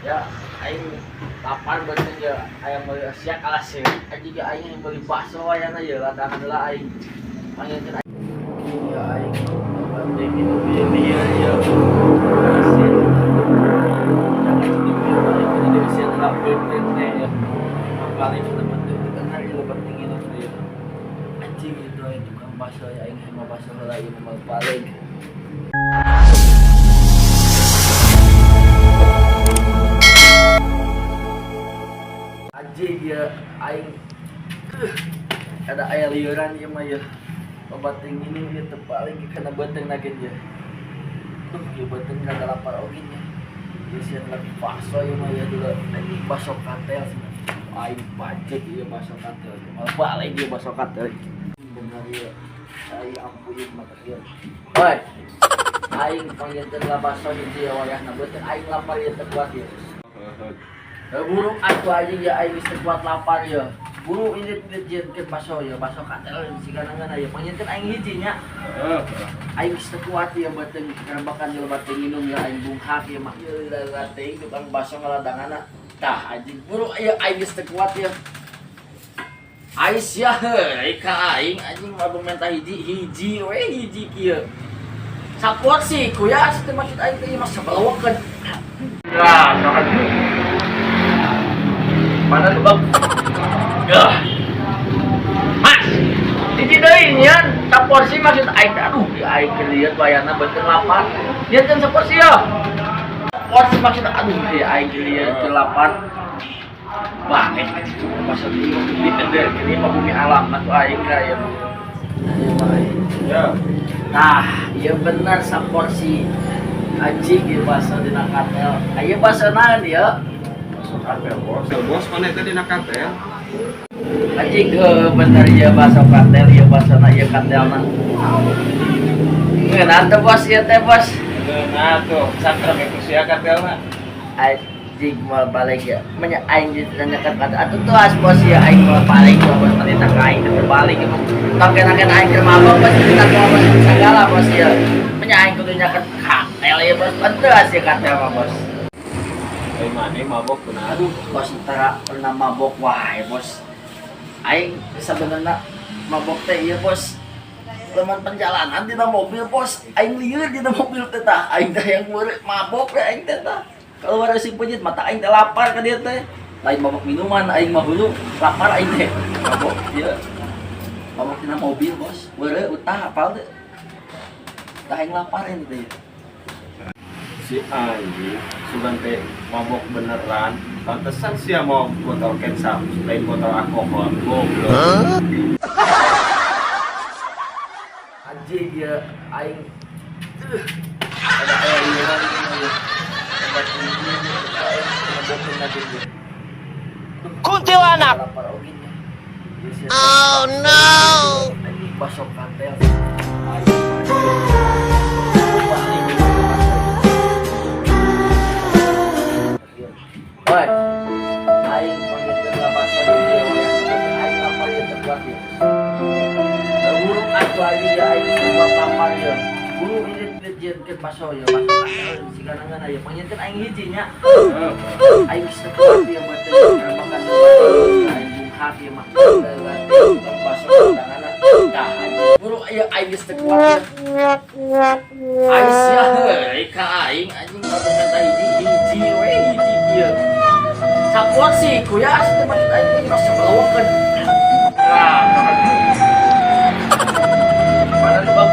Ya, aing lapar bener ya, hayang meuli sia kalah seurik aja ge aing yang meuli bakso ayana ya ladang heula aing. Panggilkeun aing. Ya aing penting itu bieu ya ya. Anjing itu aing tukang bakso ya aing hayang bakso heula ieu mah balik. Anjing ya aing ada aya liuran ieu mah ya. Obat yang ini ieu teu paling kana beuteung na ge ya. Duh, ieu beuteung rada lapar oge nya. Ieu sia lagi bakso ieu mah ya dulu. Anjing bakso katel cenah. Aing pajek ieu bakso katel. Malah balik ieu bakso katel. Bener ieu. Aing ampuh ieu mah ieu. Oi. Aing panggilkeun lah bakso hiji ya wayahna beuteung aing lapar ieu teu kuat ieu. Buru atuh anjing ya aing geus teu kuat lapar ya. Buru ini dijieunkeun bakso ya, bakso katel sigana ngeunah ya. Panggilkeun aing hiji nya. Aing geus teu kuat ya beuteung karebakan jelema teh nginum ya aing bunghak ya mah. Ieu lila teuing tukang bakso ngaladanganna. Tah anjing buru ieu aing geus teu kuat ya. Ais ya heuh ka aing anjing mabung menta hiji hiji we hiji kieu. Saporsi kuya teh maksud aing teh mah sabalawakeun. Ya, anjing. Mana tuh, Bang? Yah. Mas, hiji deui nyian saporsi maksud aing teh aduh ya aing keur lieur bayarna beuteung lapar. Nyian kan saporsi ya. Porsi maksud aduh ya aing keur lieur keur lapar. Bangek anjing cuma bakso di ender ini mah bumi alam atuh aing ka ieu mah. Ieu mah aing. Ya. Tah, ieu bener saporsi anjing ieu bakso dina katel. Ieu bakso naon ieu? Bakso katel, Bos. Bos, mana itu dina katel? Anjing bener ieu bakso katel, ieu baksona ieu katelna. Ngeunah teh bos ieu teh bos. Ngeunah tuh, sakrem itu sia katelna. Anjing moal balik ya. Menya aing ditanyakan katel. Atuh tuas bos ya aing moal balik ya bos nanti ka aing teh balik ya. Tong kena-kena aing keur mabok bos kita ka bos sagala bos ya. Menya aing kudu nyaket katel ya bos. Enteas ya katel mah bos. Ai mane mabok kunaon? Aduh, bos tara pernah mabok wae bos. Aing sebenarnya mabok teh ieu bos. Lamun perjalanan dina mobil bos, aing lieur dina mobil teh tah. Aing teh yang meureuh mabok we aing teh tah. Keluar sing penyit mata aing teh lapar ka dieu teh. Lain mabok minuman aing mah hulu lapar aing teh. Mabok ieu. Mabok dina mobil bos. Weureuh utah apal teh. Tah aing lapar ini teh. Si anjing sugan teh mabok beneran. Pantesan sia mau botol kecap, lain botol alkohol. Goblok. Anjing ya aing ada aya liuran ieu ya. Obat ini aing mabokin lagi dia. Kuntilanak. Lapar oge nya. Oh no. Anjing bakso katel. Oi. Aing panggilkeun lah bakso di dieu we. Aing lapar ieu teu kuat ieu. Buru atuh anjing ya aing teu kuat lapar ieu. Buru ini dijieunkeun bakso ya bakso katel sigana ngeunah ya. Panggilkeun aing hiji nya. Aing geus teu kuat ieu beuteung makan aing bunghak ieu mah. Bakso daganganna. Tah anjing buru ieu aing geus teu kuat ieu. Ais ya heuh ka aing anjing mabok menta hiji hiji we hiji kieu. Saporsi kuya teh maksud aing teh mah sabalawakeun. Ya, anjing. Mana tuh, Bang?